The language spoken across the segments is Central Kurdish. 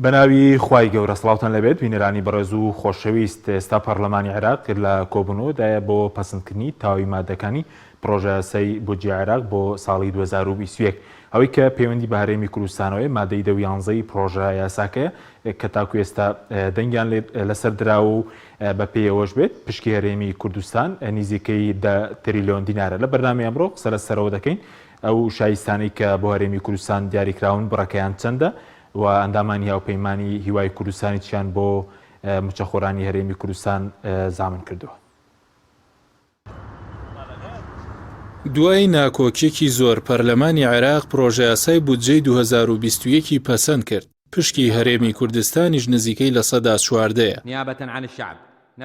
بەناوی خوای گەورە سڵاوتان لێبێت بینەرانی بەڕێز و خۆشەویست ئێستا پەڕلەمانی عێراق لە کۆبوونەوەدایە بۆ پەسندکردنی تەواوی مادەکانی پڕۆژەیاسای بودجەی عێراق بۆ ساڵی 2021 ئەوەی کە پەیوەندی بە هەرێمی کوردستانەوەیە مادەی دە و یانزەی پڕۆژە یاساکەیە کە تاکو ئێستا دەنگیان لەسەر دراوە و بەپێی ئەوەش بێت پشکی هەرێمی کوردستان نزیکەی دە تریلیۆن دینارە لە بەرنامەی ئەمڕۆ قسە لەسەرەوە دەکەین ئەو شایستانەی کە بۆ هەرێمی کوردستان دیاریکراون بڕەکەیان چەندە و ئەندامانی هاوپەیمانی هیوای کوردستانی چیان بۆ موچەخۆرانی هەرێمی کوردستان زامن کردووە. دوای ناکۆکیەکی زۆر پەرلەمانی عێراق پرۆژەیاسای بودجەی 2021 ی پەسەند کرد، پشکی هەرێمی کوردستانیش نزیکەی 14% یە.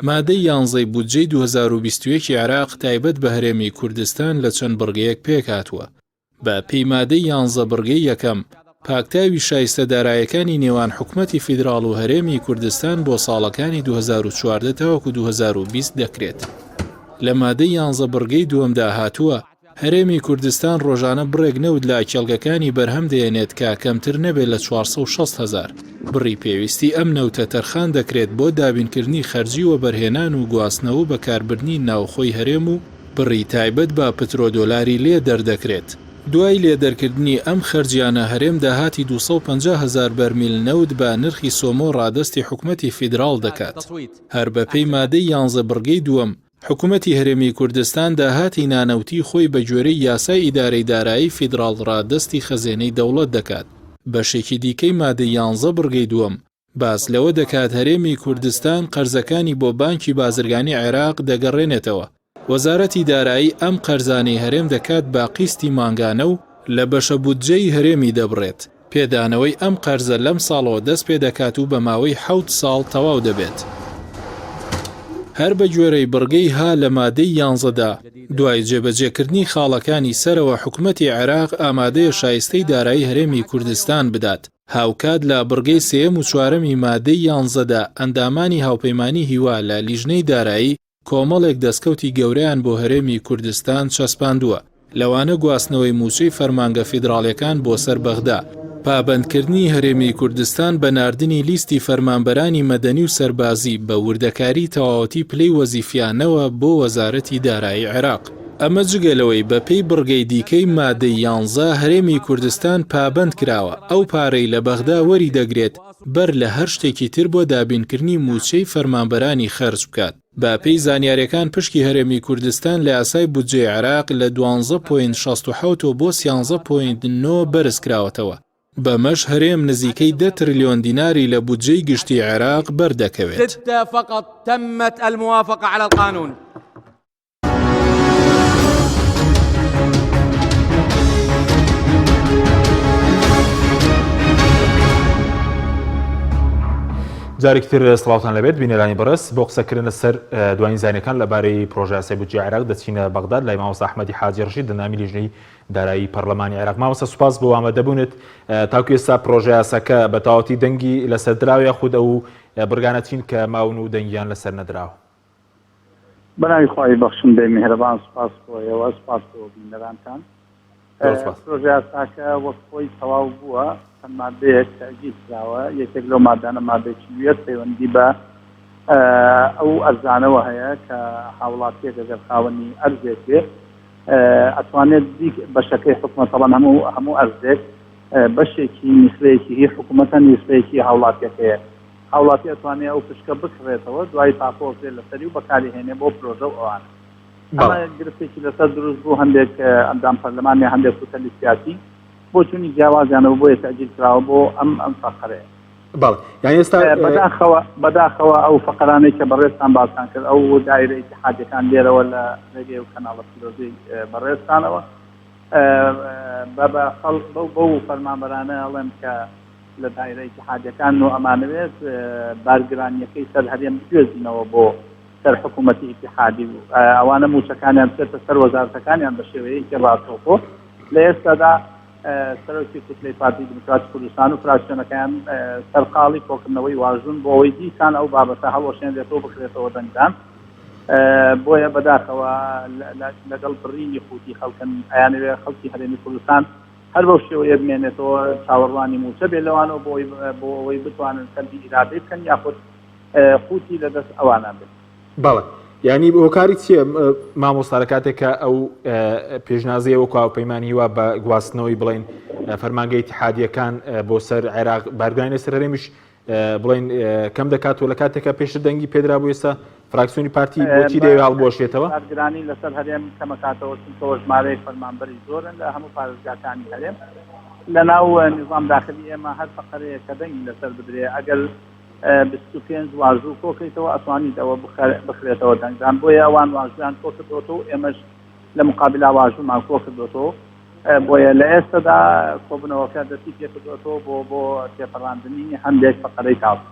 مادەی یانزەی بودجەی 2021 ی عێراق تایبەت بە هەرێمی کوردستان لە چەند بڕگەیەک پێکهاتووە، بە پێی مادەی یانزە بڕگەی یەکەم، پاکتاوی شایستە دارایەکانی نێوان حکومەتی فیدراڵ و هەرێمی کوردستان بۆ ساڵەکانی 2014 تاوەکو 2020 دەکرێت. لە مادەی یانزە بڕگەی دووەمدا هاتووە، هەرێمی کوردستان ڕۆژانە بڕێک نەوت لە کێڵگەکانی بەرهەم دەهێنێت کە کەمتر نەبێت لە 460 هەزار. بڕی پێویستی ئەم نەوتە تەرخان دەکرێت بۆ دابینکردنی خەرجی وەبەرهێنان و گواستنەوە و بەکاربردنی ناوخۆی هەرێم و بڕی تایبەت بە پترۆدۆلاری لێ دەردەکرێت. دوای لێدەرکردنی ئەم خەرجیانە هەرێم داهاتی 250 هەزار بەرمیل نەوت بە نرخی سۆمۆ ڕادەستی حکومەتی فیدراڵ دەکات. هەر بەپێی مادەی یانزە بڕگەی دووەم، حکومەتی هەرێمی کوردستان داهاتی نانەوتی خۆی بەگوێرەی یاسای ئیدارەی دارایی فیدراڵ ڕادەستی خەزێنەی دەوڵەت دەکات. بەشێکی دیکەی مادەی یانزە بڕگەی دووەم، باس لەوە دەکات هەرێمی کوردستان قەرزەکانی بۆ بانکی بازرگانی عێراق دەگەڕێنێتەوە، وەزارەتی دارایی ئەم قەرزانەی هەرێم دەکات بە قیستی مانگانە و لە بەشە بودجەی هەرێمی دەبڕێت، پێدانەوەی ئەم قەرزە لەم ساڵەوە دەست پێدەکات و بە ماوەی حەوت ساڵ تەواو دەبێت. هەر بەگوێرەی بڕگەی ها لە مادەی یانزەدا، دوای جێبەجێکردنی خاڵەکانی سەرەوە حکومەتی عێراق ئامادەیە شایستەی دارایی هەرێمی کوردستان بدات. هاوکات لە بڕگەی سێیەم و چوارەمی مادەی یانزەدا ئەندامانی هاوپەیمانی هیوا لە لیژنەی دارایی کۆمەڵێک دەستکەوتی گەورەیان بۆ هەرێمی کوردستان چەسپاندووە، لەوانە گواستنەوەی مووچەی فەرمانگە فیدراڵیەکان بۆ سەر بەغدا، پابەندکردنی هەرێمی کوردستان بە ناردنی لیستی فەرمانبەرانی مەدەنی و سەربازی بە وردەکاری تەواوەتی پلەی وەزیفیانەوە بۆ وەزارەتی دارایی عێراق. ئەمە جگە لەوەی بەپێی بڕگەی دیکەی مادەی یانزە هەرێمی کوردستان پابەند کراوە ئەو پارەی لە بەغدا وەری دەگرێت بەر لە هەر شتێکی تر بۆ دابینکردنی مووچەی فەرمانبەرانی خەرج بکات. بە پێی زانیاریەکان پشکی هەرێمی کوردستان لە یاسای بودجەی عێراق لە دوانزە point 67 ەوە بۆ سیانزە point نۆ بەرز کراوەتەوە، بەمەش هەرێم نزیکەی دە ترلیۆن دیناری لە بودجەی گشتی عێراق بەردەکەوێت. جارێکی تر سڵاوتان لەبێت بینەرانی بەڕێز بۆ قسەکردن لەسەر دوایین زانیەکان لەبارەی پرۆژەیاسای بودجەی عێراق دەچینە بەغداد لای مامۆستا ئەحمەدی حاجی ڕەشید ئەندامی لیژنەی دارایی پەرلەمانی عێراق مامۆستا سوپاس بۆ ئامادەبوونت تاکو ئێستا پرۆژەیاساکە بە تەواوەتی دەنگی لەسەر دراوە یاخود ئەو بڕگانە چین کە ماون و دەنگیان لەسەر نەدراوە؟ بەناوی خوای بەخشندەی میهرەبان سوپاس بۆ ئێوە سوپاس بۆ بینەرانتان پرۆژەیاساکە وەک خۆی تەواو بووە چەند مادەیەک تەئجیل کراوە یەکێک لەو مادانە مادەی 41 پەیوەندی بە ئەو ئەرزانەوە هەیە کە هاوڵاتیەک ئەگەر خاوەنی ئەرزێک بێ ئەتوانێت بەشەکەی حکومەت تەڵەن هەموو هەموو ئەرزێک بەشێکی نیسبەیەکی هی حکوومەتە نیسبەیەکی هاوڵاتیەکەیە هاوڵاتی ئەتوانێ ئەو پشکە بکڕێتەوە دوای تاپۆ ئەکرێت لەسەری و بەکاری هێنێ بۆ پرۆژە و ئەوانە. ئەمە گرفتێکی لەسەر دروست بوو هەندێک ئەندام پەرلەمان یا هەندێک کوتەلی سیاسی بۆچوونی جیاوازیان هەبوو بۆیە تەئجیل کراوە بۆ ئەم ئەم فەقەرەیە. بەڵێ یانی ئێستا بەداخەوە بەداخەوە ئەو فەقەرانەی کە بەڕێزتان باسان کرد ئەو دایرە ئیتیحادیەکان لێرەوە لە ڕێگەی ئەو کەناڵە پیرۆزەی بەڕێزتانەوە بە بە خەڵک بەو بەو فەرمانبەرانە ئەڵێم کە لە دایرە ئیتیحادیەکانن و ئەمانەوێت بارگرانیەکەی سەر هەرێم بگوێزینەوە بۆ سەر حکوومەتی ئیتیحادی و ئەوانە مووچەکانیان بچێتە سەر وەزارەتەکانیان بە شێوەیەکی ڕاستەوخۆ لە ئێستادا سەرۆکی کوتلەی پارتی دیموکراتی کوردستان و فراکسیۆنەکەیان سەرقاڵی کۆکردنەوەی واژوون بۆ ئەوەی دیسان ئەو بابەتە هەڵوەشێنرێتەوە بخرێتەوە دەنگدان بۆیە بەداخەوە لەگەڵ بڕینی قوتی خەڵکن ئەیانەوێ خەڵکی هەرێمی کوردستان. هەر بەو شێوەیە بمێنێتەوە چاوەڕوانی مووچە بێ لەوانەوە بۆ بۆ ئەوەی بتوانن سەلبی ئیرادەی بکەن یاخود قوتی لە دەست ئەوانە بێت. بەڵێ یانی هۆکاری چییە مامۆستا لە کاتێک کە ئەو پێشنازەیە وەکو هاوپەیمانی هیوا بە گواستنەوەی بڵێن فەرمانگە ئیتحادیەکان بۆ سەر عێراق بارگرانی لەسەر هەرێمیش بڵێن کەم دەکات و لە کاتێکە پێشتر دەنگی پێدرا بوو ئێستا فراکسیۆنی پارتی بۆچی دەیەوێ هەڵبوەشێتەوە؟ بارگرانی لەسەر هەرێم کەمەکاتەوە چونکەوە ژمارەیەک فەرمانبەری زۆرن لە هەموو پارێزگاکانی هەرێم لەناو نیزام داخلی ئێمە هەر فەقەرەیەک کە دەنگی لەسەر بدرێ ئەگەر 25 واژوو کۆکەیتەوە ئەتوانیت ئەوە بخرێتەوە دەنگدان بۆیە ئەوان واژویان کۆکردۆتەوە و ئێمەش لە مقابلا واژوومان کۆکردۆتەوە بۆیە لە ئێستەدا کۆبوونەوەکە دەستی پێکردۆتەوە بۆ بۆ تێپەڕاندنی هەندێک فەقەرەی تازە.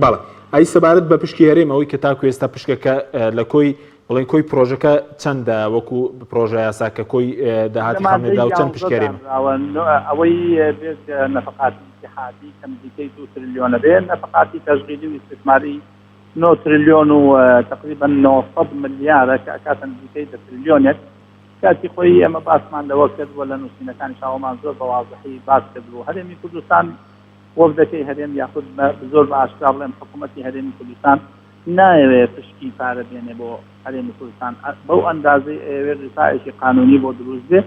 بەڵێ ئەی سەبارەت بە پشکی هەرێم ئەوەی کە تاکو ئێستا پشکەکە لە کۆی بڵێن کۆی پرۆژەکە چەندە وەکو پرۆژە یاساکە کۆی داهاتی خەمێدا و چەند پشکی هەرێمە؟ ئەوەی بێجگە نەفەقاتی ئیتیحادی کە نزیکەی دوو ترلیۆنە بێ نەفەقاتی تەشغیلی و ئیستیسماری نۆ ترلیۆن و تەقریبەن 900 ملیارە کە ئەکاتە نزیکەی دە ترلیۆنێک کاتی خۆی ئێمە باسمان لەوە کرد و لە نووسینەکانیش ئەوەمان زۆر بە وازحی باس کردبوو هەرێمی کوردستان وەفدەکەی هەرێم یاخود زۆر بە ئاشکرا بڵێم حکوومەتی هەرێمی کوردستان نایەوێ پشکی پارە بێنێ بۆ هەرێمی کوردستان بەو ئەندازەی ئەیەوێ غیتایەکی قانونی بۆ دروست بێ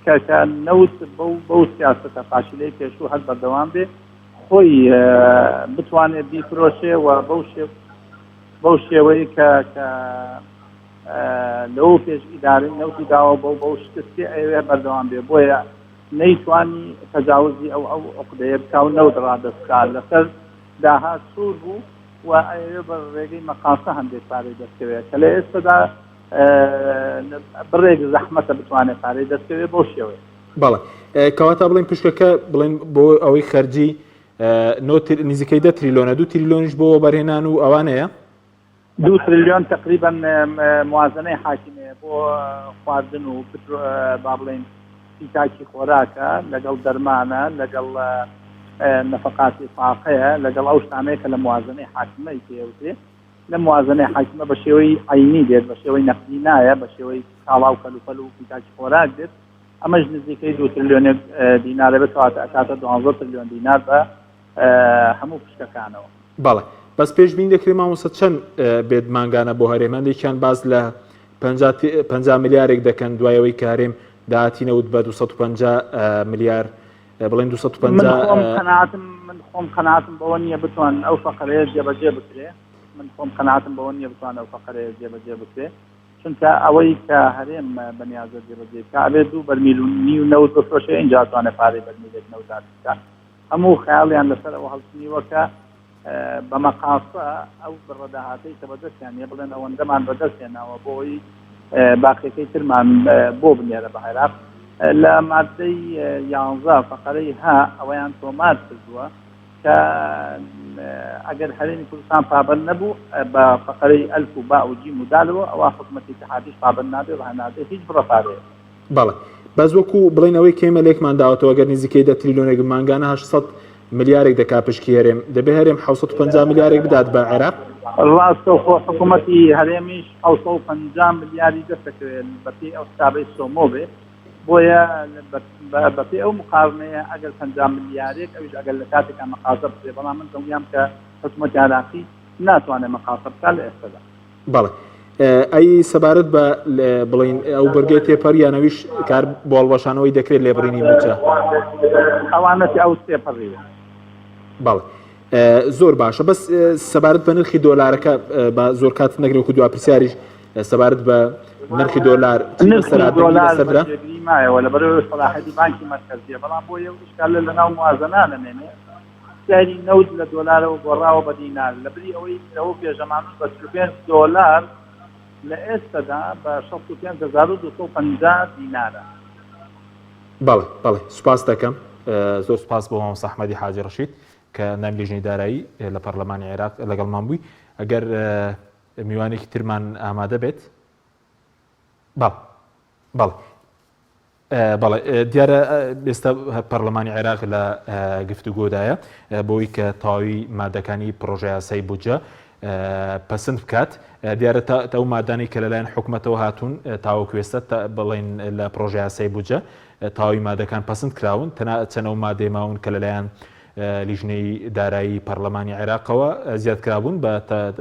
کە کە نەوت بەو بەو سیاسەتە فاشیلەی پێشوو هەر بەردەوام بێ خۆی بتوانێت بیفرۆشێ و بەو شێ بەو شێوەی کە کە لەوە پێش ئیدارەی نەوتی داوە بەو بەو شکستی ئەوێ بەردەوام بێ بۆیە نەیتوانی تەجاوزی ئەو ئەو عقدەیە بکا و نەوت ڕادەست بکا لەسەر داهات سوور بوو و ئەیەوێ بە ڕێگەی مەقاسە هەندێک پارەی دەستکەوێت کە لە ئێستەدا بڕێک زەحمەتە بتوانێت پارەی دەستکەوێت بەو شێوەیە. بەڵێ کەواتە بڵێن پشکەکە بڵێن بۆ ئەوەی خەرجی نزیکەی دە تریلۆنە دو تریلۆنیش بۆ وەبەرهێنان و ئەوانەیە. دوو ترلیۆن تەقریبەن موازنەی حاکیمەیە بۆ خواردن و با بڵێین پیتاکی خۆراکە لەگەڵ دەرمانە لەگەڵ نەفەقاتی تاقەیە لەگەڵ ئەو شتانەیە کە لە موازنەی حاکیمەی پێوترێ لە موازنەی حاکیمە بە شێوەی عینی دێت بە شێوەی نەقدی نایە بە شێوەی کاڵا و کەلوپەل و پیتاکی خۆراک دێت ئەمەش نزیکەی دوو ترلیۆنێک دینارە بێت کەواتە ئەکاتە دوانزە ترلیۆن دینار بە هەموو پشکەکانەوە. بەڵێ بەس پێشبینی دەکرێت مامۆستا چەند بێت مانگانە بۆ هەرێم هەندێکیان باس لە 50 ملیارێک دەکەن دوای ئەوەی کە هەرێم داهاتی نەوت بە 250 ملیار بڵێن 250 من خۆم قەناعەتم من خۆم قەناعەتم بەوە نییە بتوان ئەو فەقەرەیە جێبەجێ بکرێ من خۆم قەناعەتم بەوە نییە بتوان ئەو فەقەرەیە جێبەجێ بکرێ چونکە ئەوەی کە هەرێم بەنیازە جێبەجێ بکا ئەبێ دوو بەرمیل و نیو نەوت بفرۆشێ ئینجا ئەتوانێ پارەی بەرمیلێک نەوت دابین بکا هەموو خەیاڵیان لەسەر ئەوە هەڵچنیوە کە بە مەقاسە ئەو بڕە داهاتەی کە بەدەستیان نیە بڵێن ئەوەندەمان بەدەست هێناوە بۆ ئەوەی باقیەکەی ترمان بۆ بنێرە بە عێراق لە مادەی یانزە فەقەرەی ها ئەوەیان تۆمار کردووە کە ئەگەر هەرێمی کوردستان پابند نەبوو بە فەقەرەی ئەلف و با و جیم و دالەوە ئەوە حکوومەتی اتحادیش پابند نابێ بە هەناردەی هیچ بڕە پارەیەک. بەڵێ بەس وەکو بڵێن ئەوەی کە ئێمە لێکمان داوەتەوە گەر نزیکەی دە تریلیۆنێک مانگانە 800 ملیارێک دەکا پشکی هەرێم دەبێ هەرێم 750 ملیارێک بدات بە عێراق؟ ڕاستەوخۆ حکوومەتی هەرێمیش 750 ملیاری دەست دەکەوێت بەپێی ئەو حسابەی سۆمۆ بێ بۆیە بەپێی ئەو مقارنەیە ئەگەر 50 ملیارێک ئەویش ئەگەر لە کاتێکا مەقاسە بکرێ بەڵام من دڵنیام کە حکوومەتی عێراقی ناتوانێت مەقاسە بکات لە ئێستەدا. بەڵێ ئەی سەبارەت بە بڵین ئەو بەرگەی تێپەر یانەویش کار بۆ هەڵوەشانەوەی دەکرێت لێبڕینی مووچە ئەوانەتی ئەو تێپەڕیوە بەڵێ زۆر باشە بەس سەبارەت بە نرخی دۆلارەکە بە زۆر کات نەگرێت و دوا پرسیاریش سەبارەت بە نرخی دۆلار سەرا مایەوە لە بەرەوە سەلاحەتی بانکی مەرکەزیە بەڵام بۆ یە ئشکال لە ناو موازنە نەمێنێ سعری نەوت لە دۆلارەوە گۆڕاوە بە دینار، لەبری ئەوەی لەوە پێش ئەمانوت بە 45 دۆلار لە ئێستەدا بە 65250 دینارە. بەڵێ بەڵێ سوپاست دەکەم. زۆر سوپاس بۆ مامۆستا ئەحمەدی حاجی ڕەشید کە ئەندامی لیژنەی دارایی لە پەرلەمانی عێراق لەگەڵمان بووی. ئەگەر میوانێکی ترمان ئامادە بێت. بەڵێ بەڵێ. بەڵێ دیارە ئێستا پەرلەمانی عێراق لە گفتوگۆدایە بۆی کە تەواوی مادەکانی پرۆژە یاسای بودجە پەسند بکات دیارە ئەو مادانی کە لەلایەن حکومەتەوە هاتوون تاوەکو ئێستا بڵێن لە پرۆژە یاسای بودجە. تەواوی مادەکان پەسند کراون تەنها چەند ئەو مادەیە ماون کە لەلایەن لیژنەی دارایی پەرلەمانی عێراقەوە زیاد کرابوون بە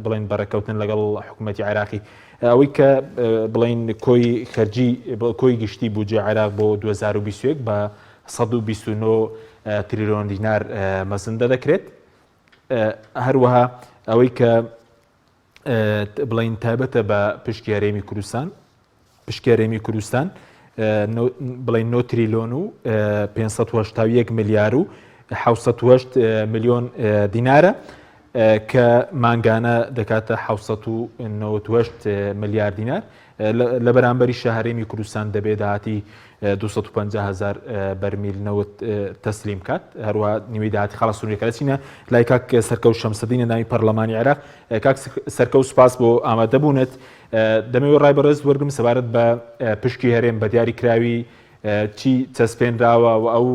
بڵێن بە ڕێککەوتن لەگەڵ حکوومەتی عێراقی ئەوەی کە بڵێن کۆی خەرجی کۆی گشتی بودجەی عێراق بۆ 2021 بە 129 تریلیۆن دینار مەزندە دەکرێت هەروەها ئەوەی کە بڵین تایبەتە بە پشکی هەرێمی کوردستان پشکی هەرێمی کوردستان بڵین 9 تریلیۆن و 581 ملیار و 608 میلیۆن دینارە کە مانگانە دەکاتە 698 ملیار دینار لە بەرامبەریشا هەرێمی کوردستان دەبێ داهاتی 250 هەزار بەرمیل نەوت تەسلیم کات هەروە نیوەی داهاتی خاڵە سنووریەکە دەچینە لای کاک سەرکەوت شەمسەدین ئەندامی پەرلەمانی عێراق کاک سەرکەوت سوپاس بۆ ئامادەبوونت دەمەوێت ڕای بەڕێز وەرگم سەبارەت بە پشکی هەرێم بە دیاری کراوی چی چەسپێنراوە و ئەو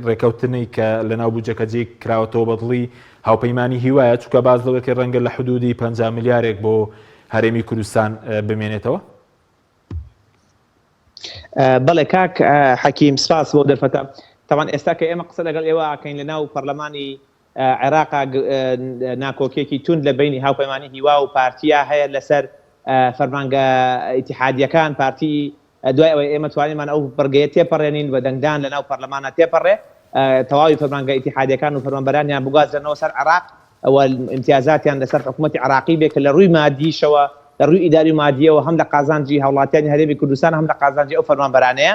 ڕێکەوتنەی کە لە ناو بودجەکە جێ کراوەتەوە بەدڵی هاوپەیمانی هیوایە چونکە باس لەوە کرد ڕەنگە لە حدودی 50 ملیارێک بۆ هەرێمی کوردستان بمێنێتەوە؟ بەڵێ کاک حەکیم سپاس بۆ دەرفەتە. تەبعەن ئێستا کە ئێمە قسە لەگەڵ ئێوە ئەکەین لە ناو پەرلەمانی عێراقا ناکۆکیەکی توند لە بەینی هاوپەیمانی هیوا و پارتیا هەیە لەسەر فەرمانگە ئیتیحادیەکان پارتی دوای ئەوەی ئێمە توانیمان ئەو بڕگەیە تێپەڕێنین بە دەنگدان لە ناو پەرلەمانا تێپەڕێ تەواوی فەرمانگە ئیتیحادیەکان و فەرمانبەرانیان بگوازرێنەوە سەر عێراق و ئیمتیازاتیان لەسەر حکومەتی عێراقی بێ کە لە ڕووی مادیشەوە لە ڕووی ئیداری و مادیەوە هەم لە قازانجی هاوڵاتیانی هەرێمی کوردستان هەم لە قازانجی ئەو فەرمانبەرانەیە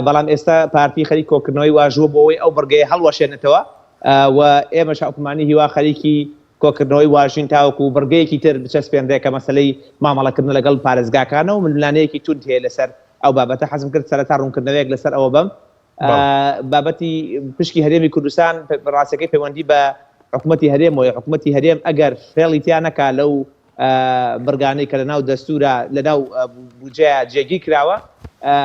بەڵام ئێستا پارتی خەریک کۆکردنەوەی واژووە بۆ ئەوەی ئەو بڕگەیە هەڵوەشێنێتەوە و ئێمەش هاوپەیمانی هیوا خەریکی کۆکردنەوەی واژووین تاوەکو بڕگەیەکی تر بچەسپێنرێ کە مەسەلەی مامەڵەکردنە لەگەڵ پارێزگاکانە و ململانێیەکی توند هەیە لەسەر ئەو بابەتە حەزم کرد سەرەتا ڕوونکردنەوەیەک لەسەر ئەوە بەم. بابەتی پشکی هەرێمی کوردستان ڕاستەکەی پەیوەندی بە حکوومەتی هەرێمەوەی حکوومەتی هەرێم ئەگەر فێڵی تیا نەکا لەو بڕگانەی کە لەناو دەستورا لەناو بودجەیا جێگیر کراوە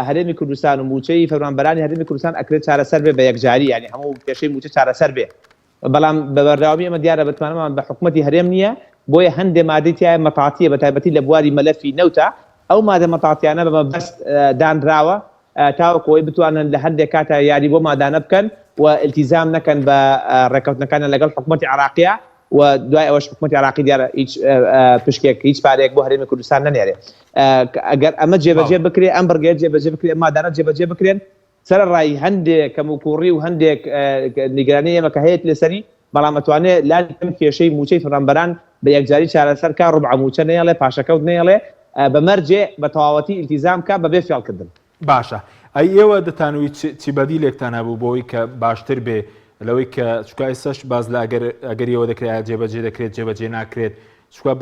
هەرێمی کوردستان و مووچەی فەرمانبەرانی هەرێمی کوردستان ئەکرێت چارەسەر بێ بە یەکجاری یانی هەموو کێشەی مووچە چارەسەر بێ بەڵام بە بەردەوامی ئەمە دیارە متمانەمان بە حکومەتی هەرێم نییە بۆیە هەندێ مادەی تایە مەتاتیە بە تایبەتی لە بواری مەلەفی نەوتە ئەو مادە مەتاتیانە بە مەبەست دانراوە تاوەکو ئەوەی بتوانن لە هەندێک کاتا یاری بۆ مادانە بکەن و ئیلتیزام نەکەن بە ڕێککەوتنەکانیان لەگەڵ حکومەتی عێراقیا و دوای ئەوەش حکومەتی عێراقی دیارە هیچ پشکێک هیچ پارەیەک بۆ هەرێمی کوردستان نەنێرێ ئەگەر ئەمە جێبەجێ بکرێ ئەم بڕگەیە جێبەجێ بکرێ ئەم مادانە جێبەجێ بکرێن سەرەڕای هەندێک کەموکوڕی و هەندێک نیگەرانی ئێمە کە هەیەت لەسەری بەڵام ئەتوانێ لانی کەم کێشەی مووچەی فەرمانبەران بە یەکجاری چارەسەر کا ڕوبعە مووچە نەیەڵێ پاشەکەوت نەیەڵێ بە مەرجێ بە تەواوەتی ئیلتیزام کا بەبێ فێڵکردن. باشە ئەی ئێوە دەتانوی چ بەدیلێکتان هەبوو بۆ ئەوەی کە باشتر بێ لەوەی کە چونکە ئێستاش باس لە ئەگەر ئەگەریەوە دەکرێت ئایا جێبەجێ دەکرێت جێبەجێ ناکرێت چونکە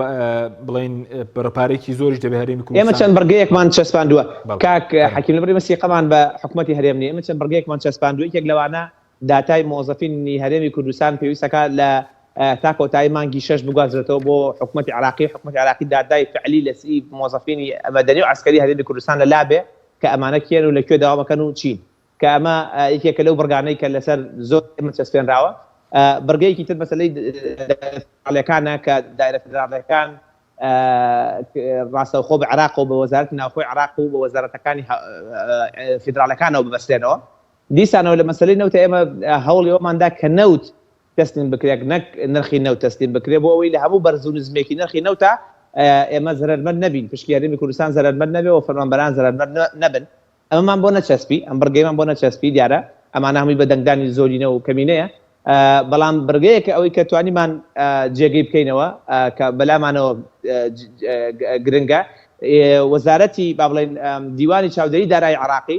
بڵێین بڕە پارێکی زۆریش دەبێ هەرێمی ئێمە کوردستان چەند بڕگەیەکمان چەسپاندووە بەڵێ کاک فەرموو. حەکیم لەبەر ئێمە سیقەمان بە حکومەتی هەرێم نییە ئێمە چەند بڕگەیەکمان چەسپاندووە یەکێک لەوانە داتای مۆزەفینی هەرێمی کوردستان پێویستەکە لە تا کۆتایی مانگی شەش بگوازرێتەوە بۆ حکومەتی عێراقی، حکومەتی عێراقی داتای فعلی لە سی مۆزەفینی مەدەنی و عەسکەری هەرێمی کوردستان لە لابێ کە ئەمانە کێن و لە کوێ دەوام ئەکەن و چین کە ئەمە یەکێکە لەو بڕگانەی کە لەسەر زۆر ئێمە چەسپێنراوە. بڕگەیەکی تر مەسەلەی دایرە فیدراڵیەکانە کە دایرە فیدراڵیەکان ڕاستەوخۆ بە عێراق و بە وەزارەتی ناوخۆی عێراق و بە وەزارەتەکانی فیدراڵەکانەوە ببەسترێنەوە. دیسانەوە لە مەسەلەی نەوتە ئێمە هەوڵی ئەوەمان دا کە نەوت تەسلیم بکرێت نەک نرخی نەوت تەسلیم بکرێت بۆ ئەوەی لە هەموو بەرز و نزمێکی نرخی نەوتا ئێمە زەرەرمەند نەبین پشکی هەرێمی کوردستان زەرەرمەند نەبێ و فەرمانبەران زەرەرمەند نەبن ئەمەمان بۆ نەچەسپی ئەم بڕگەیمان بۆ نەچەسپی دیارە ئەمانە هەمووی بە دەنگدانی زۆرینە و کەمینەیە بەڵام بڕگەیەکە ئەوەی کە توانیمان جێگەی بکەینەوە کە بەلامانەوە گرنگە وەزارەتی با بڵێن دیوانی چاودێری دارایی عراقی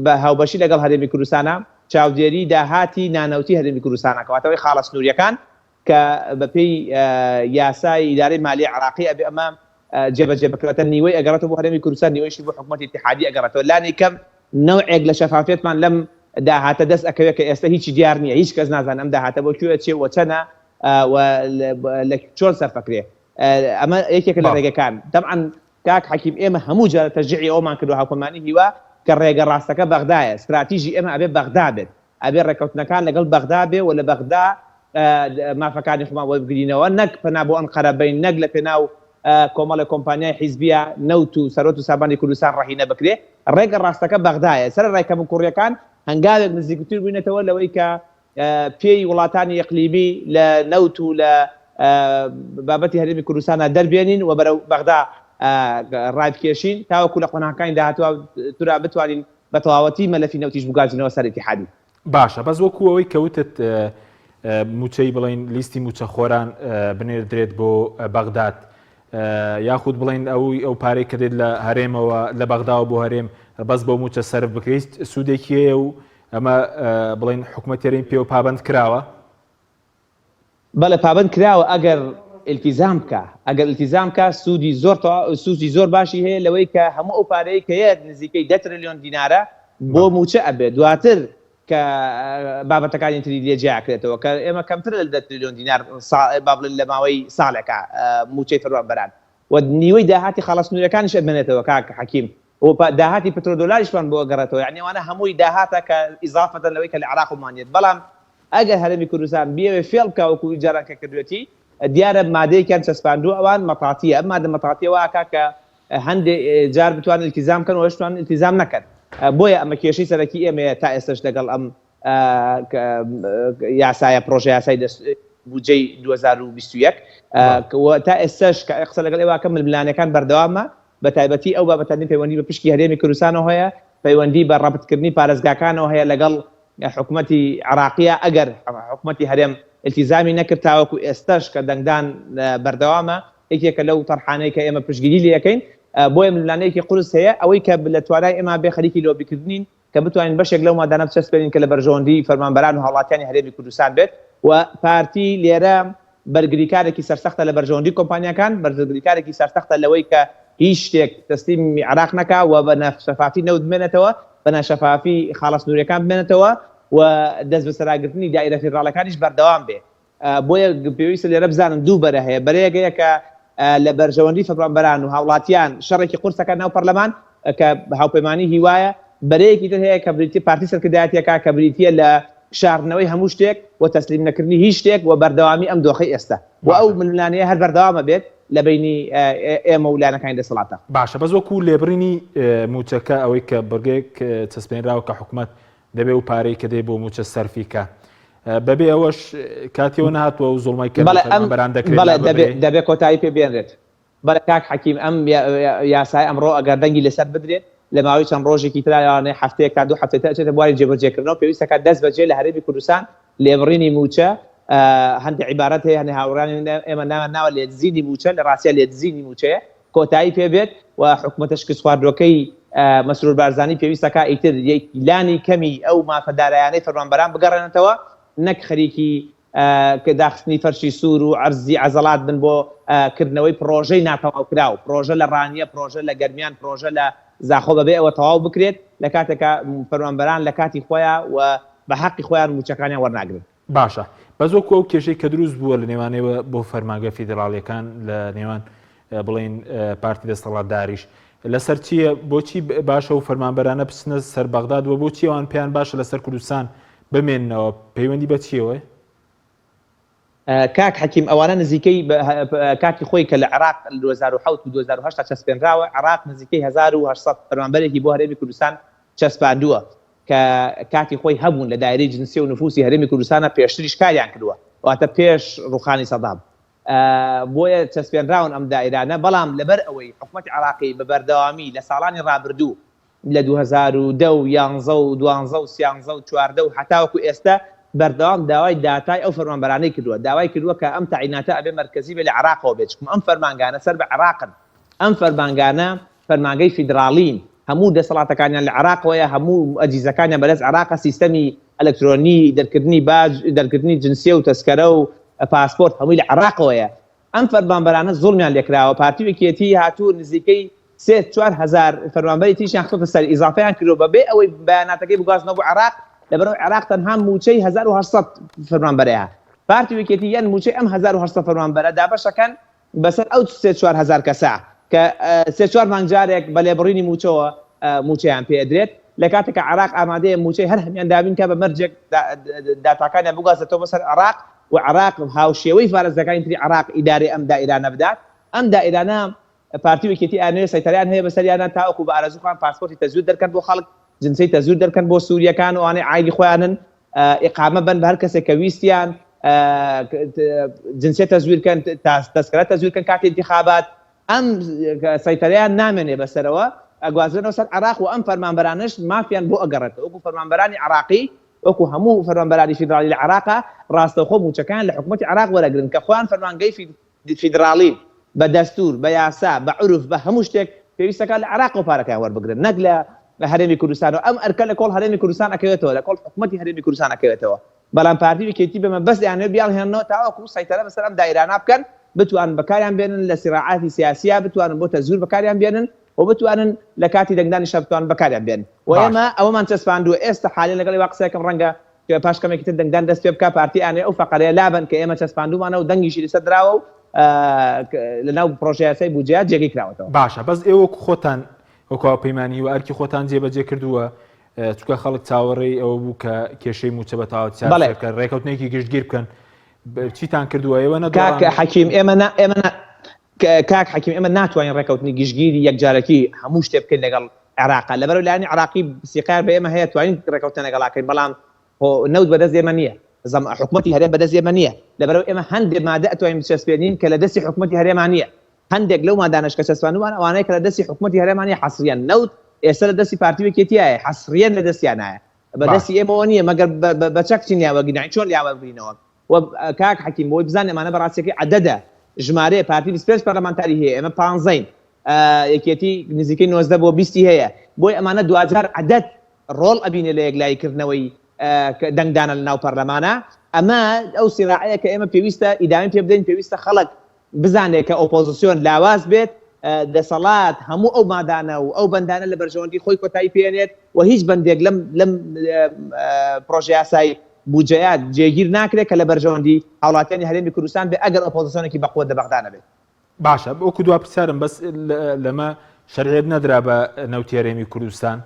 بە هاوبەشی لەگەڵ هەرێمی کوردستانا چاودێری داهاتی نانەوتی هەرێمی کوردستانە کەواتە ئەوەی خاڵە سنووریەکان کە بەپێی یاسای ئیدارەی مالی عراقی ئەبێ ئەمە جێبەجێ بکرێتە نیوەی ئەگەڕێتەوە بۆ هەرێمی کوردستان نیوەیشی بۆ حکوومەتی ئیتیحادی ئەگەڕێتەوە لانی کەم نەوعێک لە شەفافیەتمان لەم داهاتە دەست ئەکەوێت کە ئێستا هیچی دیار نییە هیچ کەس نازانێت ئەم داهاتە بۆ کوێ ئەچێ و چەنە و لە چۆن سەرف ئەکرێ ئەمە یەکێکە لە ڕێگەکان تەبعەن کاک حەکیم ئێمە هەموو جارە تەشجیعی ئەوەمان کردوە هاوپەیمانی هیوا کە ڕێگە ڕاستەکە بەغدایە ستراتیژی ئێمە ئەبێ بەغدا بێت ئەبێ ڕێکەوتنەکان لەگەڵ بەغدا بێ و لە بەغدا مافەکانی خۆمان وەربگرینەوە نەک پەنا بۆ ئەنقەرە بەین نەک لە پێناو. کۆمەڵێ کۆمپانیای حیزبیە نەوت و سەروەت و سامانی کوردستان ڕەهینە بکرێ. ڕێگە ڕاستەکە بەغدایە. سەرەڕای کەموکوڕیەکان هەنگاوێک نزیکتر بووینەتەوە لەوەی کە پێی وڵاتانی ئیقلیمی لە نەوت و لە بابەتی هەرێمی کوردستاندا دەربێنین و بەرەو بەغدا ڕایبکێشین تاوەکو لە قۆناغەکانی داهاتووە ترا بتوانین بە تەواوەتی مەلەفی نەوتیش بگوازینەوە سەر ئیتیحادی. باشە بەس وەکو ئەوەی کە وتت موچەی بڵین لیستی موچەخۆران بنێردرێت بۆ بەغداد یاخود بڵین ئەو ئەو پارەی کە دێت لە هەرێمەوە لە بەغداوە بۆ هەرێم بەس بۆ موچە سەرف بکرێت سوودێکی هەیە و ئەمە بڵین حکومەت هەرێم پێوە پابند کراوە؟ بەڵێ پابەند کراوە ئەگەر ئیلتیزام بکا ئەگەر ئیلتیزام بکا سوودی زۆر سوودی زۆر باشی هەیە لەوەی کە هەموو ئەو پارەیە کە یەت نزیکەی دە ترلیۆن دینارە بۆ مووچە ئەبێت دواتر کە بابەتەکانی تری لێ جیاکرێتەوە کە ئێمە کەمتر لە دە ترلیۆن دینار با بڵێن لە ماوەی ساڵێکا مووچەی فەرمانبەران و نیوەی داهاتی خاڵە سنوورەکانیش ئەمێنێتەوە کاک حەکیم و داهاتی پترۆدۆلاریشمان بۆ ئەگەڕێتەوە یانی ئەوانە هەمووی داهاتە کە ئیزافەتەن لەوەی کە لە عێراقمان یەت بەڵام ئەگەر هەرێمی کوردستان بیەوێ فێڵ بکا وەکو جاران کە کردوێتی دیارە مادەیەکیان چەسپاندووە ئەوان مەتاتیە ئەم مادە مەتاتیە وا ئەکا کە هەندێ جار بتوانن التزام بکەن و هەشتوان التزام نەکەن بۆیە ئەمە کێشەی سەرەکی ئێمەیە تا ئێستش لەگەڵ ئەم یاسایە پرۆژە یاسای بودجەی 2021 تا ئێستش کە قسە لەگەڵ ئێوە کە ململانێکان بەردەوامە بە تایبەتی ئەو بابەتانەی پەیوەندی بە پشکی هەرێمی کوردستانەوە هەیە، پەیوەندی بە ڕەبتکردنی پارێزگاکانەوە هەیە لەگەڵ حکومەتی عێراقییە، ئەگەر حکومەتی هەرێم ئیلتیزامی نەکرد تاوەکو ئێستەش کە دەنگدان بەردەوامە، یەکێکە لەو تەرحانەی کە ئێمە پشتگیری لێ ئەکەین، بۆیە ململانێیەکی قورس هەیە، ئەوەی کە لە توانای ئێمە بێ خەریکی لۆبیکردنین کە بتوانین بەشێک لەو مادانە بچەسپێنین کە لە بەرژەوەندی فەرمانبەران و هاوڵاتیانی هەرێمی کوردستان بێت و پارتی لێرە بەرگریکارێکی سەرسەختە لە بەرژەوەندی کۆمپانیاکان، بەرگریکارێکی سەرسەختە لەوەی کە هیچ شتێک تەسلیمی عێراق نەکا و بە ناشەفافی نەوت بمێنێتەوە، بە ناشەفافی خاڵە سنوورییەکان بمێنێتەوە و دەستبەسەراگرتنی دائیرە فیدراڵەکانیش بەردەوام بێ. بۆیە پێویستە لێرە بزانن دوو بەرە هەیە، بەرەیەک هەیە کە لە بەرژەوەندی فەرمانبەران و هاوڵاتیان شەڕێکی قورس دەکات ناو پەرلەمان کە هاوپەیمانی هیوایە، بەرەیەکی تر هەیە کە بریتی پارتی سەرکردایەتیەکە کە بریتییە لە شاردنەوەی هەموو شتێک و تەسلیم نەکردنی هیچ شتێک و بەردەوامی ئەم دۆخەی ئێستا و ئەو باشە. ململانێیە هەر بەردەوام ئەبێت لە بەینی ئێمە و لایەنەکانی دەسەڵاتدا. باشە بەس وەکو لێبڕینی مووچەکە ئەوەی کە بڕگەیەک چەسپێنراوە کە حکومەت دەبێ ئەو پارەی کە دێ بۆ مووچە سەرفی کا. بەبێ ئەوەش کاتیەوە نەهاتووە ئەو زوڵمەی کە لە بەڵێ ئەم فەرمانبەران دەکرێت بەڵێ دەبێ لاببرێ؟ دەبێ کۆتایی پێ بێنرێت. بەڵێ کاک حەکیم ئەم یاسایە ئەمڕۆ ئەگەر دەنگی لەسەر بدرێت لە ماوەی چەند ڕۆژێکی ترا لەوانەیە هەفتەیەک تا دوو هەفتەی تر ئەچێتە بواری جێبەجێکردنەوە پێویستە کات دەست بەجێ لە هەرێمی کوردستان لێبڕینی مووچە هەندێک عیبارەت هەیە هەندێک هاوڕێیانی ئێمە ناویان ناوە لێدزینی مووچە لە ڕاستیا لێدزینی مووچەیە کۆتایی پێ بێت و حکومەتە شکستخواردووەکەی مەسرور بارزانی پێویستە کا ئیتر لانی کەمی ئەو مافە دارایانەی فەرمانبەران بگەڕێنێتەوە نەک خەریکی داخستنی فەرشی سوور و عەرزی عەزەڵات بن بۆ کردنەوەی پڕۆژەی ناتەواوکراو، پڕۆژە لە ڕانیە، پڕۆژە لە گەرمیان، پڕۆژە لە زاخۆ بەبێ ئەوە تەواو بکرێت، لە کاتێکا فەرمانبەران لە کاتی خۆیان و بە حەقی خۆیان مووچەکانیان وەرناگرن. باشە بەس وەکو ئەو کێشەی کە دروست بووە لە نێوان ئێوە بۆ فەرمانگە فیدراڵیەکان لە نێوان بڵێین پارتی دەستەڵاتداریش لەسەر چییە بۆچی باشە و فەرمانبەرانە بچنە سەر بەغداد و بۆچی ئەوان پێیان باشە لەسەر کوردستان بمێننەوە پەیوەندی بە چیەوە؟ کاک حەکیم ئەوانە نزیکەی کاتی خۆی کە لە عێراق لە 2007 و 2008 چەسپێنراوە عێراق نزیکەی 1800 فەرمانبەرێکی بۆ هەرێمی کوردستان چەسپاندووە کە کاتی خۆی هەبوون لە دایرەی جنسی و نفوسی هەرێمی کوردستانە پێشتریش کاریان کردووە واتە پێش ڕوخانی سەدام بۆیە چەسپێنراون ئەم دایرانە، بەڵام لەبەر ئەوەی حکومەتی عێراقی بە بەردەوامی لە ساڵانی ڕابردوو لە 2010 و یانزە و دوانزە و سیانزە و چواردە و هەتاوەکو ئێستا بەردەوام داوای داتای ئەو فەرمانبەرانەی کردووە، داوای کردووە کە ئەم تەعیناتە ئەبێ مەرکەزی بێ لە عێراقەوە بێت، چونکە ئەم فەرمانگانە سەر بە عێراقن، ئەم فەرمانگانە فەرمانگەی فیدراڵین، هەموو دەسەڵاتەکانیان لە عێراقەوەیە، هەموو ئەجیزەکانیان بەدەست عێراقە، سیستەمی ئەلکترۆنی دەرکردنی باج، دەرکردنی جنسیە و تەسکەرە و پاسپۆرت هەمووی لە عێراقەوەیە. ئەم فەرمانبەرانە زوڵمیان لێکراوە، پارتی و یەکێتی هاتوون نزیکەی سێ 4000 فەرمانبەری تریشیان خستۆتە سەر، ئیزافەیان کردووە بەبێ ئەوەی بەیاناتەکەی بگوازنەوە بۆ عێراق، لەبەرئەوەی عێراق تەنها مووچەی 1800 فەرمانبەرەیە. پارتی و یەکێتی یان مووچەی ئەم 1800 فەرمانبەرە دابەشەکەن بەسەر ئەو سێ 4000 کەسە کە سێ چوار مانگ جارێک بە لێبڕینی مووچەوە مووچەیان پێ ئەدرێت، لە کاتێکا عێراق ئامادەیە مووچەی هەر هەمیان دابین کا بە مەرجێک داتاکانیان بگوازێتەوە بۆ سەر عێراق و عێراق هاوشێوەی پارێزگاکانی تری عێراق ئیدارەی ئەم دائیرانە بدات. ئەم دائیرانە پارتی و یەکێتی ئەیانەوێ سەیتەرەیان هەیە بەسەریانا تاوەکو بە ئارەزوو خۆیان پاسپۆرتی تەزویر دەرکەن بۆ خەڵک، جنسیەی تەزویر دەرکەن بۆ سوریەکان و ئەوانەی عایلی خۆیانن، ئیقامە بەن بە هەر کەسێک کە ویستیان، جنسیە تەزویر کەن، تەزکەرە تەزویر کەن کاتی ئینتیخابات. ئەم سەیتەرەیان نامێنێ بەسەرەوە، ئەگوازرێنەوە سەر عێراق و ئەم فەرمانبەرانەش مافیان بۆ ئەگەڕێتەوە وەکو فەرمانبەرانی عێراقی، وەکو هەموو فەرمانبەرانی فیدراڵی لە عێراقا ڕاستەوخۆ مووچەکەیان لە حکومەتی عێراق وەرەگرن کە خۆیان فەرمانگەی فیدراڵین بە دەستوور، بە یاسا، بە عورف، بە هەموو شتێک پێویستە کە لە عێراقەوە پارەکەیان وەربگرن نەک لە هەرێمی کوردستانەوە، ئەم ئەرکە لە کۆڵ هەرێمی کوردستان ئەکەوێتەوە، لە کۆڵ حکومەتی هەرێمی کوردستان ئەکەوێتەوە، بەڵام پارتی و یەکێتی بە مەبەست ئەیانەوێت بیانهێننەوە تاوەکو سەیتەرە بەسەر ئەم دایرانە بکەن، بتوانن بەکاریان بێنن لە سیراعاتی سیاسییا، بتوانن بۆ تەزویر بەکاریان بێنن و بتوانن لە کاتی دەنگدانیشا بتوانن بەکاریان بێنن و ئێمە ئەوەمان چەسپاندووە ئێستا حالیەن لەگەڵ ئێوە قسەکەم ڕەنگە پاش کەمێکی تر دەنگدان دەست پێ بکا پارتی ئەیانەوێت ئەو فەقەرەیە لابەن کە ئێمە چەسپاندوومانە و دەنگیشی لەسەر دراوە و لەناو پڕۆژەیاسای بودجەیا جێگەی کراوەتەوە. باشە بەس ئێوە وەکو خۆتان وەکو هاوپەیمانی هیوا ئەرکی خۆتان جێبەجێ کردووە چونکە خەڵک چاوەڕێی ئەوە بوو کە کێشەی مووچە بە تەواوەتی چارەسەر بکەن ڕێکەوتنێکی گشتگیر بکەن چیتان کردووە ئێوە نە کاک حەکیم ئێمە نا ئێمە نا کاک حەکیم ئێمە ناتوانین ڕێکەوتنی گشتگیری یەکجارەکی هەموو شتێ بکەین لەگەڵ عێراقا لەبەرئەوەی لایەنی عێراقی سیقەیان بە ئێمە هەیە توانین ڕێکەوتن لەگەڵا کەین بەڵام خۆ نەوت بەدەست ئێمە نییە زەم حکومەتی هەرێم بەدەست ئێمە نییە لەبەرئەوەی ئێمە هەندێ مادە ئەتوانین بچەسپێنین کە لە دەستی حکومەتی هەرێما نییە هەندێک لەو مادانەش کە چەسپاندوومان ئەوانەیە کە لە دەستی حکومەتی هەرێما نییە حەسریەن نەوت ئێستا لە دەستی پارتی و یەکێتیایە حەسریەن لە دەستیانایە بە دەستی ئێمەوە نییە مەگەر بە چەک چین لیان وەرگرین یانی چۆن لیان وەربگرینەوە و کاک حەکیم بۆی بزانین ئەمانە بە ڕاستیەکەی عەدەدە ژمارەیە پارتی 25 پەرلەمانتاری هەیە ئێمە پانزەین یەکێتی نزیکەی 19 بۆ بیستی هەیە بۆی ئەمانە دواجار عەدەد ڕۆڵ ئەبینێ لە یەکلایی کردنەوەی دەنگدانە لە ناو پەرلەمانە ئەمە ئەو سیراعەیە کە ئێمە پێویستە ئیدامەی پێ بدەین پێویستە خەڵک بزانێت کە ئۆپۆزسیۆن لاواز بێت، دەسەڵات هەموو ئەو مادانە و ئەو بەندانە لە بەرژەوەندی خۆی کۆتایی پێێنێت و هیچ بەندێک لەم لەم پرۆژەیاسای بودجەیە جێگیر ناکرێت کە لە بەرژەوەندی هاوڵاتیانی هەرێمی کوردستان بێت ئەگەر ئۆپۆزسیۆنێکی بەقوەت لە بەغدا نەبێت. باشە وەکو دوا پرسیارم بەس لەمە شەرعیەت نەدرا بە نەوتی هەرێمی کوردستان؟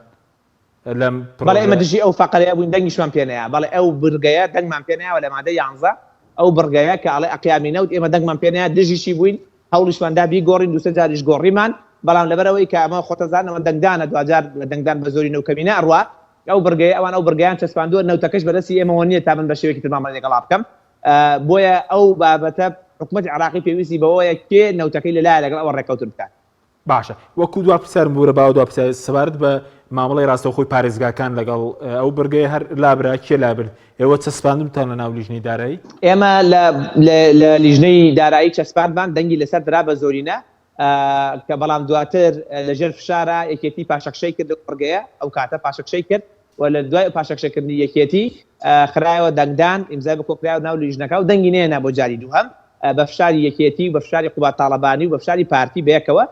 لەم بەڵێ ئێمە دژی ئەو فەقەرەیە بووین دەنگیشمان پێ نەیا بەڵێ ئەو بڕگەیە دەنگمان پێ نەیاوە لە مادەی یانزە ئەو بڕگەیە کە ئەڵێ ئەقیامی نەوت ئێمە دەنگمان پێ نەیا دژیشی بووین هەوڵیشمان دا بیگۆڕین دوو سێ جاریش گۆڕیمان بەڵام لەبەرئەوەی کە ئەمە خۆتەزانن ئەمە دەنگدانە دواجار دەنگدان بە زۆرینە و کەمینە ئەڕوا ئەو بڕگەیە ئەوان ئەو بڕگەیان چەسپاندووە نەوتەکەش بەدەستی ئێمەوە نییە تا من بە شێوەیەکی تر مامەڵەی لەگەڵا بکەم بۆیە ئەو بابەتە حکومەتی عێراقی پێویستی بەوەیە کێ نەوتەکەی لەلایە لەگەڵ ئەوە ڕێککەوتن بکات. باشە وەکو دوا پرسیارم بورە باوە دوا پرسیار سەبارەت بە مامەڵەی ڕاستەوخۆی پارێزگاکان لەگەڵ ئەو بڕگەیە هەر لابرا کێ لابرد ئێوە چەسپاندتان لە ناو لیژنەی دارایی؟ ئێمە لە لە لیژنەی دارایی چەسپاندمان دەنگی لەسەر درا بە زۆرینە کە بەڵام دواتر لەژێر فشارا یەکێتی پاشەکشەی کرد لەو بڕگەیە ئەو کاتە پاشەکشەی کرد و لە دوای پاشەکشەکردنی یەکێتی خرایەوە دەنگدان، ئیمزای بە کۆکرایەوە ناو لیژنەکە و دەنگی نەهێنا بۆ جاری دووهەم، بە فشاری یەکێتی و بە فشاری قوباد تاڵەبانی و بە فشاری پارتی بەیەکەوە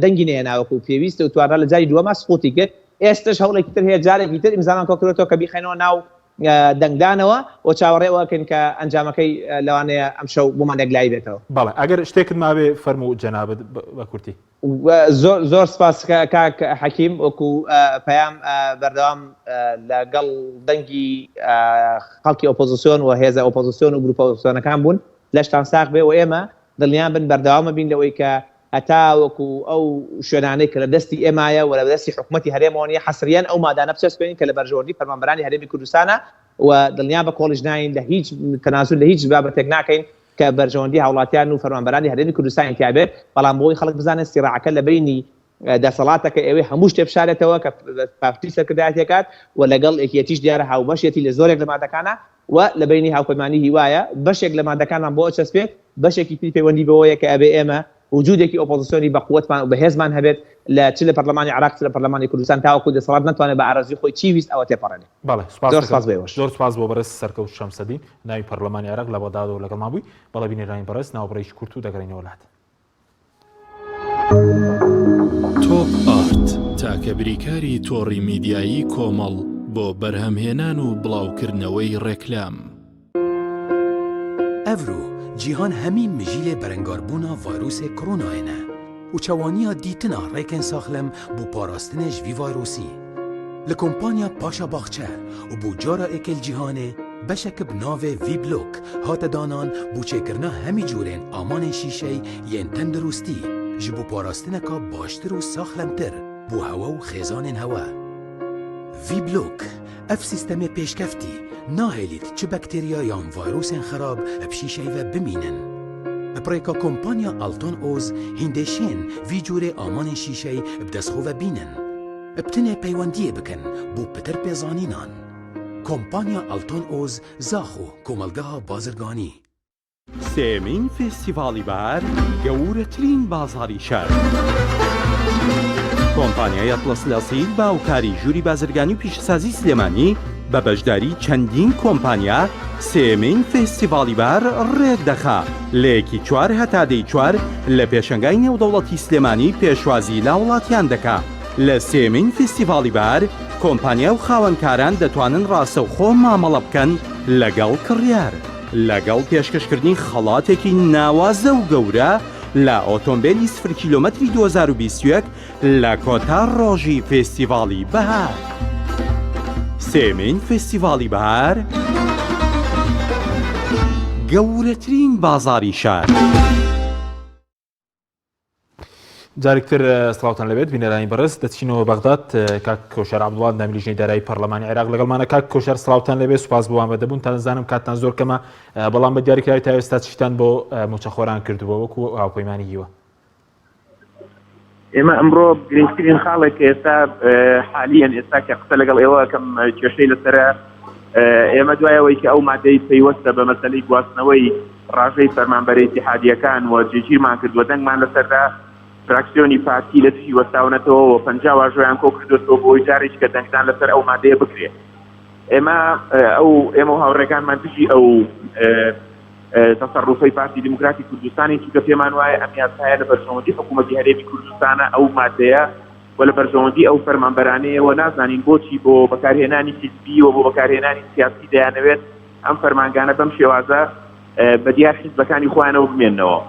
دەنگی نەهێنا وەکو پێویست و توانرا لە جاری دووەما سقوتی کرد، ئێستەش هەوڵێکی تر هەیە جارێکی تر ئیمزامان کۆکردۆتەوە کە بیخەینەوە ناو دەنگدانەوە و چاوەڕێ ئەوە ئەکەین کە ئەنجامەکەی لەوانەیە ئەمشەو بۆمان یەکلایی بێتەوە. بەڵێ ئەگەر شتێکت مابێ فەرموو جەنابت بە کورتی. زۆر زۆر سپاس کاک حەکیم وەکو پەیام بەردەوام لەگەڵ دەنگی خەڵکی ئۆپۆزیسیۆن و هێزە ئۆپۆزیسیۆن و گروپە ئۆپۆزیسیۆنەکان بوون لەشتان ساغ بێ و ئێمە دڵنیا بن بەردەوامە بین لەوەی کە هەتا وەکو ئەو شوێنانەی کە لە دەستی ئێمایە و لە دەستی حکومەتی هەرێمەوە نیە حەسریەن ئەو مادانە بچەسپێنین کە لە بەرژەوەندی فەرمانبەرانی هەرێمی کوردستانە و دڵنیا بە کۆڵیش ناین لە هیچ تەنازول لە هیچ بابەتێک ناکەین کە بەرژەوەندی هاوڵاتیان و فەرمانبەرانی هەرێمی کوردستانی تیا بێت، بەڵام بۆی خەڵک بزانێت سیڕاعەکە لە بەینی دەسەڵاتە کە ئەوێ هەموو شتێ بشارێتەوە کە پارتی سەرکردایەتی ئەکات و لەگەڵ یەکێتیش دیارە هاوبەشیەتی لە زۆرێک لە مادەکانا و لە بەینی هاوپەیمانی هیوایە بەشێک لە مادەکانمان بۆ ئەچەسپێت بەشێکی تری پەیوەندی بەوەیە کە ئەبێ ئێمە وجودێکی ئۆپۆزسیۆنی بەقوەتمان و بەهێزمان هەبێت لە چ لە پەرلەمانی عێراق چ لە پەرلەمانی کوردستان تاوەکو دەسەڵات نەتوانێت بە ئارەزووی خۆی چی ویست ئەوە تێپەڕێنێ. بەڵێ سوپاس زۆر سوپاس بۆ ئێوەش. زۆر سوپاس بۆ بەڕێز سەرکەوت شەمسەدین ناوی پەرلەمانی عێراق لە بەغدادەوە لەگەڵمان بووی. بەڵێ بینەرانی بەڕێز ناوبڕێکی کورت و دەگەڕێینەوە لات. تۆپ ئارت تاکە بریکاری تۆڕی میدیایی کۆمەڵ بۆ بەرهەمهێنان و بڵاوکردنەوەی ڕێکلام. ئەڤرۆ جیهان هەمی مژیلێ بەرەنگاربوونا ڤایرۆسێ کرۆنایێ نە و چەوانییا دیتنا ڕێکێن ساخلم بۆ پاراستنێ ژ ڤی ڤایرۆسی لە کۆمپانیا پاشا باخچە و بۆ جارا ئێکێل جیهانێ. Beşeke bi navê Vîblok hate danan bo çêkirina hemî cûrên amanên şîşey yên tendirûstî ji bo parastineka baştir û saxlemtir bo hewe û xêzanên hewe. Vîblok, ev sîstemê pêşkeftî nahêlît çi bakterya yan vayrûsên xerab bi şîşey ve bimînin. Bi rêka kompanya Alton Oz hîndê şên vî cûrê amanên şîşey bi dest xwe ve bînin. Bi tenê peywendiyê bikin bo pitir pêzanînan. Kompanya Alton Oz Zaxo Komelgeha Bazirganî. سێیەمین فێستیڤاڵی بەهار گەورەترین بازاڕی شار. کۆمپانیای ئەتڵەس لەسیل بە هاوکاری ژووری بازرگانی و پیشەسازی سلێمانی بە بەشداری چەندین کۆمپانیا سێیەمین فێستیڤاڵی بەهار ڕێکدەخا لە یەکی چوار هەتا دەی چوار لە پێشەنگای نێودەوڵەتی سلێمانی پێشوازی لە هاوڵاتیان دەکا. لە سێیەمین فیستیڤاڵی بەهار، کۆمپانیا و خاوەنکاران دەتوانن ڕاستەوخۆ مامەڵە بکەن لەگەڵ کڕیار، لەگەڵ پێشکەشکردنی خەڵاتێکی ناوازە و گەورە لە ئۆتۆمبێلی سفر کیلۆمەتری 2021 لە کۆتا ڕۆژی فێستیڤاڵی بەهار. سێیەمین فێستیڤاڵی بەهار، گەورەترین بازاڕی شار. جارێکتر سڵاوتان لەبێت بینەرانی بەڕێز دەچینەوە بەغداد کاک کۆشار عەبدوڵا ئەندامی لیژنەی دارایی پەرلەمانی عێراق لەگەڵمانە کاک کۆشار سڵاوتان لەبێ سوپاس بۆ ئامادەبوون تا دەزانم کاتتان زۆر کەمە بەڵام بە دیاریکراوی تا ئێستا چیتان بۆ موچەخۆران کردووە وەکو هاوپەیمانی هیوا ئێمە ئەمڕۆ گرنگترین خاڵێک کە ئێستا حالیەن ئێستا کە قسە لەگەڵ ئێوە کەم کێشەی لەسرە ئێمە دوایەوەی کە ئەو مادەی پەیوەستە بە مەسەلەی گواستنەوەی ڕاژەی فەرمانبەرە ئیتیحادییەکان و جێگیرمان کرد و دەنگمان لەسەردا، فراکسیۆنی پارتی لە دژی وەستاونەتەوە و 50 واژۆیان کۆ کردووەتەوە بۆ ئەوەی جارێکی کە دەنگدان لەسەر ئەو مادەیە بکرێ. ئێمە ئەو ئێمە و هاوڕێکانمان دژی ئەو تەسەڕوفەی پارتی دیموکراتی کوردستانی چونکە پێمان وایە ئەم یاسایە لە بەرژەوەندی حکوومەتی هەرێمی کوردستانە ئەو مادەیە و لە بەرژەوەندی ئەو فەرمانبەرانەیە و نازانین بۆچی بۆ بەکارهێنانی حیزبی و بۆ بەکارهێنانی سیاسی دەیانەوێت ئەم فەرمانگانە بەم شێوازە بە دیار حیزبەکانی خۆیانەوە بمێنەوە.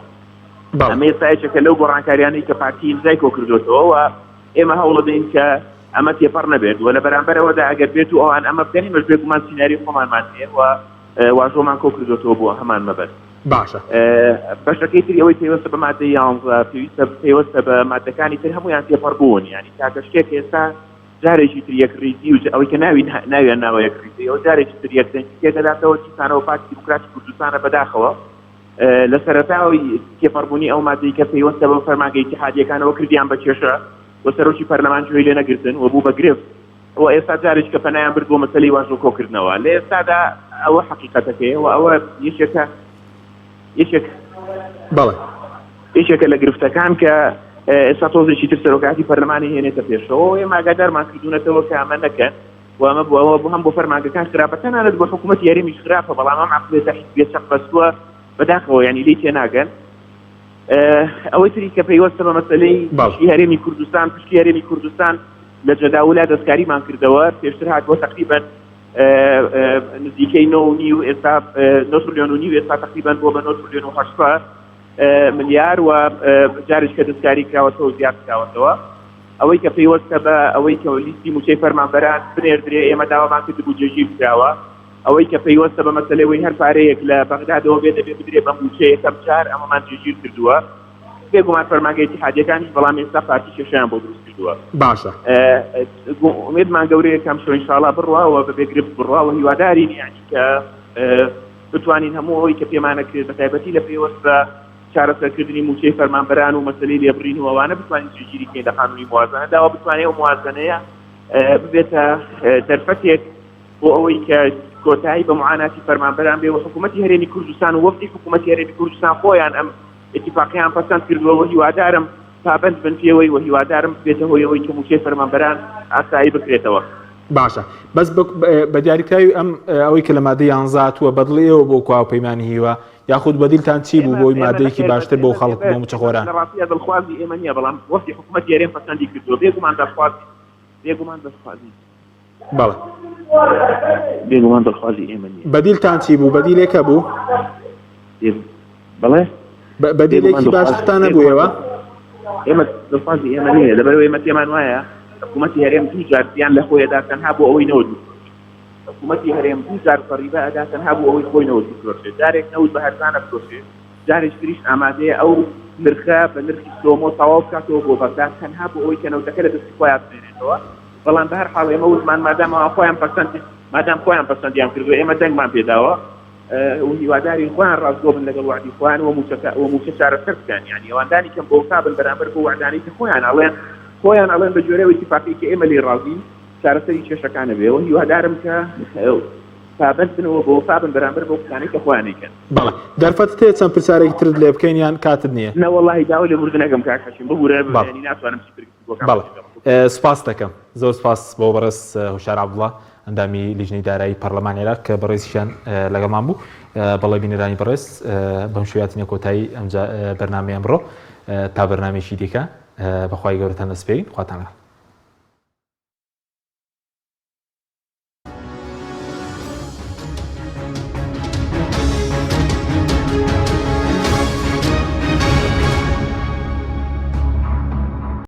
ئەمە ئێستا یەکێکە لەو گۆڕانکاریانەی کە پارتی ئیمزای کۆ کردوێتەوە و ئێمە هەوڵەدەین کە ئەمە تێپەڕ نەبێت و لە بەرامبەرەوەدا ئەگەر بێت و ئەوان ئەمە بکەن ئێمەش بێگومان سیناریۆی خۆمانمان هەیە و واژۆمان کۆ کردوێتەوە بۆ هەمان مەبەست. باشە. بەشەکەی تری ئەوەی پەیوەستە بە مادەی یانزە پێویستە پەیوەستە بە مادەکانی تر هەمویان تێپەڕ بوون یانی تاکە شتێک ئێستا جارێکی تر یەکڕیزی و ئەوەی کە ناوی ناویان ناوە یەکڕیزی ئەو جارێکی تر یەکدەنگی تێدەداتەوە دیسانەوە پارتی دیموکراتی کوردستانە بەداخەوە لە سەرەتاوەی تێپەڕبوونی ئەو مادەی کە پەیوەستە بە فەرمانگە ئیتیحادیەکانەوە کردیان بە کێشە و سەرۆکی پەرلەمان گوێی لێ نەگرتن و بوو بە گرفت و ئێستا جارێک کە پەنایان برد بۆ مەسەلەی واژۆ کۆکردنەوە لە ئێستادا ئەوە حەقیقەتەکەیە و ئەوە یەکێکە یەکێک بەڵێ یەکێکە لە گرفتەکان کە ئێستا تۆزێکی تر سەرۆکاتی پەرلەمانی هێنێتە پێشەوە ئێمە ئاگادارمان کردوونەتەوە کە ئەمە نەکەن و ئەمە بۆ ئەوە بۆ هەم بۆ فەرمانگەکان خراپە تەنانەت بۆ حکوومەتی هەرێمیش خراپە بەڵام ئەم عەقڵیەتە حیزبیە چەق بەستووە بەداخەوە یانی لێی تێناگەن ئەوەی تری کە پەیوەستە بە مەسەلەی پشکی هەرێمی کوردستان پشکی هەرێمی کوردستان لە جەداولا دەستکاریمان کردەوە پێشتر هاتووە تقریبا نزیکەی نۆ و نیو ئێستا نۆ تریلیۆن و نیو ئێستا تقریبا بۆ بە نۆ تریلیۆن و هەشت ملیار و جارێک کە دەستکاری کراوەتەوە زیاد کراوەتەوە ئەوەی کە پەیوەستە بە ئەوەی کە لیستی مووچەی فەرمانبەران بنێردرێ ئێمە داوامان کردبوو جێگیر کراوە ئەوەی کە پەیوەستە بە مەسەلەی ئەوەی هەر پارەیەک لە بەغدادەوە بێ دەبێ بدرێ بە مووچە یەکەم جار ئەمەمان جێگیر کردووە. بێگومان فەرمانگە ئیتیحادیەکانیش بەڵام ئێستا پارتی کێشەیان بۆ دروست کردووە. باشە. ئومێدمان گەورەیە کە ئەمشەو ئینشاڵا بڕوا و بەبێ گرفت بڕوا و هیوادارین یانی کە بتوانین هەموو ئەوەی کە پێمانەکرێت بە تایبەتی لە پەیوەست بە چارەسەرکردنی مووچەی فەرمانبەران و مەسەلەی لێبڕین و ئەوانە بتوانین جێگیری کەین لە قانونی موازنەدا و بتوانێت ئەو موازنەیە ببێتە دەرفەتێک بۆ ئەوەی کە کۆتایی بە معاناتی فەرمانبەران بێ و حکوومەتی هەرێمی کوردستان و وەفدی حکوومەتی هەرێمی کوردستان خۆیان ئەم ئیتیفاقیان پەسەند کردووە و هیوادارم پابەند بن پێوەی و هیوادارم ببێتە هۆی ئەوەی کە مووچەی فەرمانبەران ئاسایی بکرێتەوە. باشە بەس بە دیاریکراوی ئەم ئەوەی کە لە مادەی یانزە هاتووە بەدڵی ئێوە بۆ کوا پەیمانی هیوا یاخود بەدیلتان چی بوو بۆی مادەیەکی باشتر بۆ خەڵک بۆ مووچەخۆران؟ لە ڕاستیدا دڵخوازی ئێمە نییە بەڵام وەفدی حکوومەتی هەرێم پەسەندی کردووە بێگومان دڵخوازی بێگومان دڵخوازی بەڵێ. بێگومان دڵخوازی ئێمە نییە. بەدیلتان چی بوو؟ بەدیلێک هەبوو؟ بەڵێ؟ بەدیلێکی باشترتان هەبوو ئێوە؟ ئێمە دڵخوازی ئێمە نییە لەبەرئەوەی ئێمە پێمان وایە حکوومەتی هەرێم دوو جار زیان لە خۆیدا تەنها بۆ ئەوەی نەوت بفرۆشێت. حکوومەتی هەرێم دوو جار زەڕیبە ئەدا تەنها بۆ ئەوەی خۆی نەوت بفرۆشێ جارێک نەوت بە هەرزانە فرۆشێ جارێکی تریش ئامادەیە ئەو نرخە بە نرخی سۆمۆ تەواو بکاتەوە بۆ بەغدا تەنها بۆ ئەوەی کە نەوتەکە لە دەستی خۆیان بمێنێتەوە بەڵام بە هەر حاڵ ئێمە وتمان مادام ئەوان خۆیان پەسەند مادام خۆیان پەسەندیان کردووە ئێمە دەنگمان پێداوە و هیوادارین خۆیان ڕاستگۆ بن لەگەڵ وەعدی خۆیان و مووچەکە و مووچە چارەسەر بکەن یانی ئەوان دانی کەم بەوەفا بن بەرامبەر بەو وەعدانەی کە خۆیان ئەڵێن خۆیان ئەڵێن بە گوێرەی ئەو ئیتیفاقەی کە ئێمە لێی ڕازین چارەسەری کێشەکان ئەبێ و هیوادارم کە پابەند بن و بەوەفا بن بەرامبەر بەو قسانەی کە خۆیان ئەیکەن. بەڵێ دەرفەتت هەیە چەند پرسیارێکی ترت لێ بکەین یان کاتت نییە؟ نەوەڵاهی داوای لێبوردن ئەکەم کاک حەکیم ببورە بەڵێ یانی ناتوانم چیتر گفتوگۆکان بەڵێ بەجێ بێڵم. سوپاست دەکەم زۆر سوپاس بۆ بەڕێز هوشیار عەبدوڵا ئەندامی لیژنەی دارایی پەرلەمانی عێراق کە بەڕێزیشیان لەگەڵمان بوو. بەڵێ بینەرانی بەڕێز بەم شێوەیە هاتینە کۆتایی ئەمجا بەرنامەی ئەمڕۆ تا بەرنامەیەکی دیکە بەخوای گەورەتان دەسپێرین خواتان لەگەڵ.